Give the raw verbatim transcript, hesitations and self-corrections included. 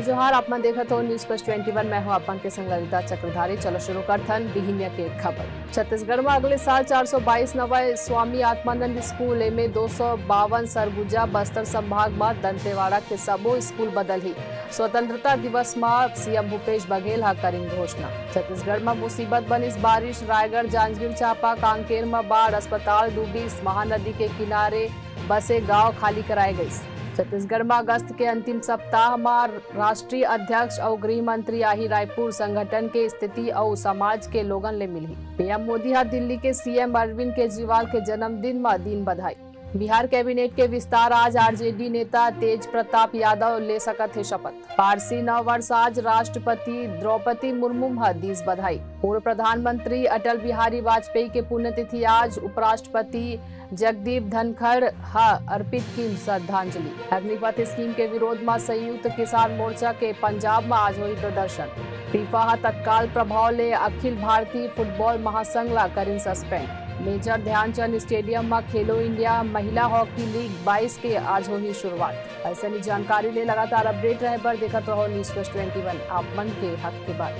जोहार, आप मन देखत हो News First twenty one, मैं हूं आप मन के संग ललिता चक्रधारी। चलो शुरू करथन बिहिनिया के खबर। छत्तीसगढ़ म अगले साल चार सौ बाईस नवा स्वामी आत्मानंद स्कूल, एमे दो सौ बावन सरगुजा, बस्तर संभाग म दंतेवाड़ा के सबो स्कूल बदलही। स्वतंत्रता दिवस म सीएम भूपेश बघेल ह करिन घोषणा। छत्तीसगढ़ म मुसीबत बनिस बारिश, रायगढ़, जांजगीर चांपा, कांकेर म बाढ़, अस्पताल डूबिस, महानदी के किनारे बसे गांव खाली कराए गइस। छत्तीसगढ़ म अगस्त के अंतिम सप्ताह म राष्ट्रीय अध्यक्ष अउ गृह मंत्री आही रायपुर, संगठन के स्थिति अउ समाज के लोगन ले मिलही। पीएम मोदी ह दिल्ली के सीएम अरविंद केजरीवाल के जन्मदिन म दीन बधाई। बिहार कैबिनेट के विस्तार, आज आरजेडी नेता तेज प्रताप यादव ले सकत हे शपथ। पारसी नव वर्ष, आज राष्ट्रपति द्रौपदी मुर्मू ह दीस बधाई। पूर्व प्रधानमंत्री अटल बिहारी वाजपेयी के पुण्यतिथि आज, उपराष्ट्रपति जगदीप धनखड़ ह अर्पित कीन श्रद्धांजलि। अग्निपथ स्कीम के विरोध म संयुक्त किसान मोर्चा के पंजाब म आज होही प्रदर्शन। फीफा ह तत्काल प्रभाव ले अखिल भारतीय फुटबॉल महासंघ ला करिन सस्पेंड। मेजर ध्यानचंद स्टेडियम म खेलो इंडिया महिला हॉकी लीग बाईस के आज होही शुरुआत। अइसने जानकारी ले लगातार अपडेट रहे बर देखत रहो News First twenty one, आप मन के हक के बात।